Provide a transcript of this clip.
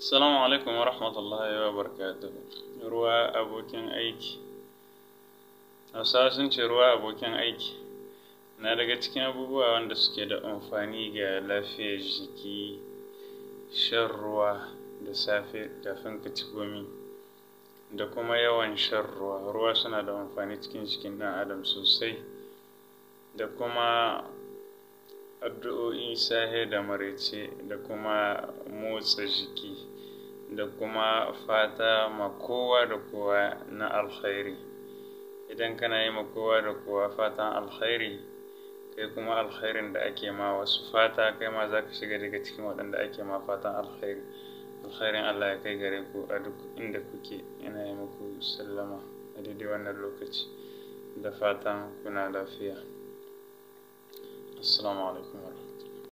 Assalamu alaikum wa rahmatullahi wa barakatuhu. Ruwa abokin aiki. Hausawa sun ce ruwa abokin aiki. Na daga cikin abubuwa wanda suke da amfani ga lafiyar jiki, shan ruwa da safe kafin ka ci komi, da kuma yawan shan ruwa. Ruwa suna da amfani cikin jikin ɗan adam sosai, da kuma addu'o'i sahe da maraice, da kuma motsa jiki, da kuma fata ma kowa da kowa na alkhairi. Idan kana yi ma kowa da kowa fatan alkhairi, kai kuma alkhairin da ake ma wasu fata, kai ma za ka shiga daga cikin waɗanda ake ma fatan alkhairi. Alkhairin Allah ya kai gare ku a duk inda kuke. Ina yi muku sallama a daidai wannan lokaci da fatan kuna lafiya. Assalamu alaikum.